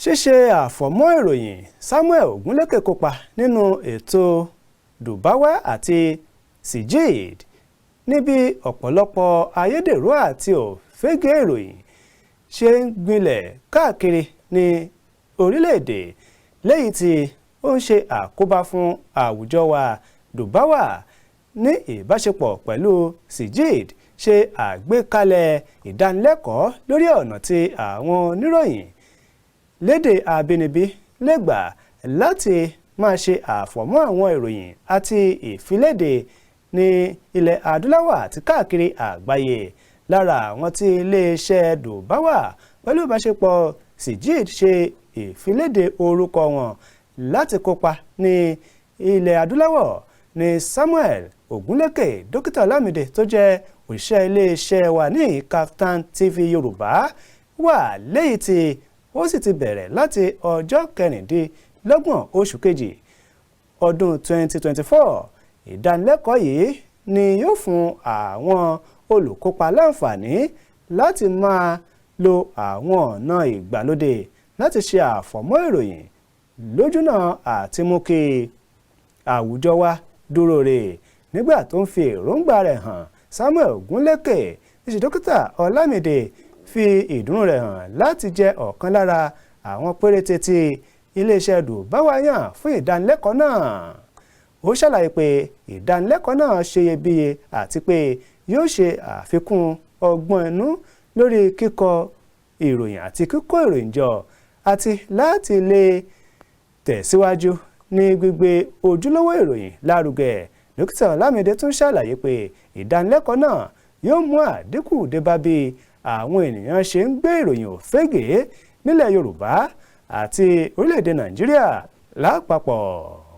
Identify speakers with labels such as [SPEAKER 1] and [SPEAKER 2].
[SPEAKER 1] Ṣíṣe àfọ̀mọ́ ìròyìn, Samuel Ogunlékè kópa nínú ètò Dubawa àti Sijid níbi ọ̀pọ̀lọpọ̀ ayédèrú àti òfégè ìròyìn ṣe ń gbilẹ̀ káàkiri ní orílẹ̀-èdè, léyìí tí ó ń ṣe àkóbá fún àwùjọ wa. Dubawa ní ìbáṣepọ̀ pẹ̀lú Sijid ṣe àgbékalẹ̀ ìdánilẹ́kọ̀ọ́ lórí ọ̀nà tí àwọn oníròyìn lédè abínibí lè gbà láti máa ṣe àfọ̀mọ́ àwọn ìròyìn àti ìfiléde ní ilẹ̀ adúláwọ̀ àti káàkiri àgbáyé. Lára àwọn tí iléeṣẹ́ Dubawa pẹ̀lú ìbáṣepọ̀ Sijid ṣe ìfiléde orúkọ wọn láti kópa ní ilẹ̀ adúláwọ̀ ní Samuel Ogunlékè, Dókítà Ọlámídé tó jẹ́ òṣìṣẹ́ iléeṣẹ́ wa ní Kaftan TV Yorùbá wà, léyìí tí ó sì ti bẹ̀rẹ̀ láti ọjọ́ 26 oṣù kejì ọdún 2024. Ìdánilẹ́kọ̀ọ́ yìí ni yóò fún àwọn olùkópa láǹfààní láti máa lo àwọn ọ̀nà ìgbàlódé láti ṣe àfọ̀mọ́ ìròyìn lójúnà àti mú kí àwùjọ wa dúró re. Nígbà tó ń fi èròǹgbà rẹ̀ hàn, Samuel Ogunlékè ìṣe Dókítà Ọlámídé fi ìdùnnú rẹ̀ hàn láti jẹ́ ọ̀kan lára àwọn péréte tí iléeṣẹ́ Dubawa yàn fún ìdánilẹ́kọ̀ọ́ náà. Ó ṣàlàyé pé ìdánilẹ́kọ̀ọ́ náà ṣeyebíye àti pé yóò ṣe àfikún ọgbọ́n inú lórí kíkọ ìròyìn àti kíkó ìròyìn jọ, àti láti lè tẹ̀síwájú ní gbígbé ojúlówó ìròyìn lárugẹ. Dókítà Ọlámídé tún ṣàlàyé pé ìdánilẹ́kọ̀ọ́ náà yóò mú àdínkù dé bá bí àwọn ènìyàn ṣe ń gbé ìròyìn òfégè nílẹ̀ Yorùbá àti orílẹ̀-èdè Nàìjíríà lápapọ̀.